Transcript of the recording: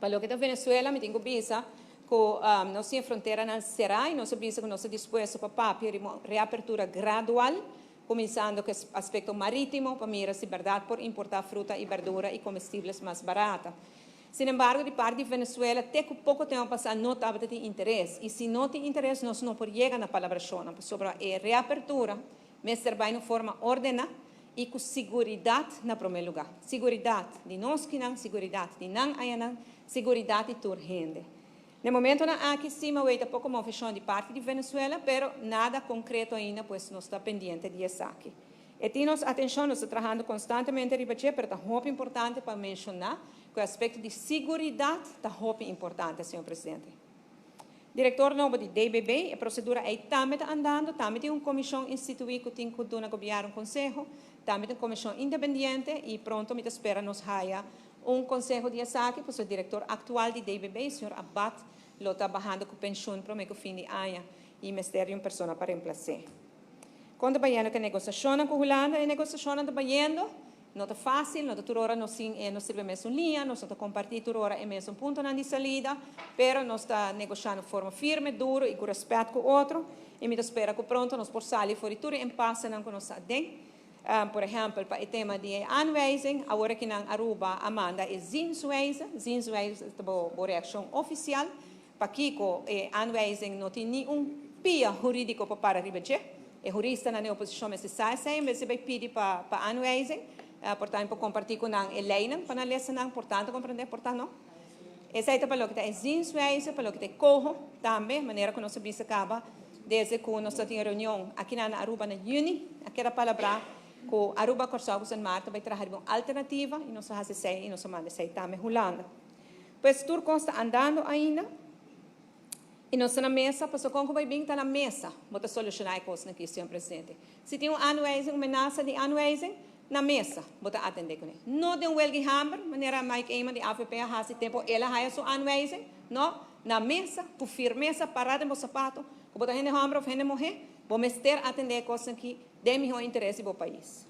Pa loke ta Venezuela, mi tin ku bisa ku nos tin e fronteranan será i nos a bisa ku nos ta dispuesto pa papia riba un reapertura gradual, kuminsando ku e aspekto marítimo pa mira si bèrdat por importá fruta i bèrdura i komestibles mas barata. Sin embargo, di parti di Venezuela te ku poko tempu pasá no tabata tin interes i si no tin interes nos no por yega na palabrashonnan pasobra e reapertura mester bai na un forma ordená i ku siguridat na promé lugá. Siguridat di nos kinan, siguridat di nan ayanan, siguridat di tur hende. Na e momentonan aki sí mi a wei ta poko moveshon di parti di Venezuela, pero nada konkreto ainda, pues nos ta pendiente di esaki. E tin nos atenshon, nos ta trahando konstantemente riba dje, pero ta hopi importante pa menshoná ku e aspekto di siguridat ta hopi importante, señor presidente. Direktor nobo di DBB, e prosedura ei tambe ta andando, tambe tin un komishon instituí ku tin ku duna gobièrnu konseho, tambe tin un komishon independiente i pronto mi ta spera nos haya un konseho di esaki, pasobra e direktor aktual di DBB, señor Abad, lo ta bahando ku penshun promé ku fin di aña i mester di un persona pa remplas'é. Kon ta bayendo ku e negosiashonnan ku Hulanda? E negosiashonnan ta bayendo. No ta fásil, no ta tur ora nos tin e nos sirbi e mesun liña, nos no ta kompartí tur ora e mesun puntonan di salida, pero nos ta negoshá na forma firme, duru i ku rèspèt ku otro, i mi ta spera ku pronto nos por sali for di tur e impasenan ku nos ta aden. Por ehèmpel, pa e tema di e aanwijzing, awor aki nan Aruba a manda e zienswijze, zienswijze ta bo bo reakshon ofisial, Pakiko e aanwijzing no tin ni un pia hurídiko pa para riba dje? E huristanan den oposishon mester sa esei en bes di bai pidi pa pa aanwijzing. Por ta mi por kompartí ku nan e leinan pa nan lesa nan, por tantu komprendé, por ta no. Esei ta pa loke ta e zienswijze, pa loke ta e koho tambe, manera ku nos a bisa kaba desde ku nos ta tin e reunion akinan na Aruba na yüni, a keda palabrá ku Aruba, Kòrsou ku Sint Maarten bai traha riba un alternativa i nos a hasi esei i nos a manda esei tambe Hulanda. Pues tur kos ta andando ainda i nos ta na mesa, pasobra kon ku bai bin ta na mesa bo ta solushoná e kosnan aki, señor presidente. Si tin un aanwijzing, un menasa di aanwijzing, na mesa bo ta atendé kuné. No den welga i hamber, manera Mike Eman di avp a hasi tempu el a haya su aanwijzing, no, na mesa, ku firmesa, pará den bo sapato, ku bo ta hende hòmber òf hende muhé, bo mester atendé e kosnan aki den mihó interes di bo pais.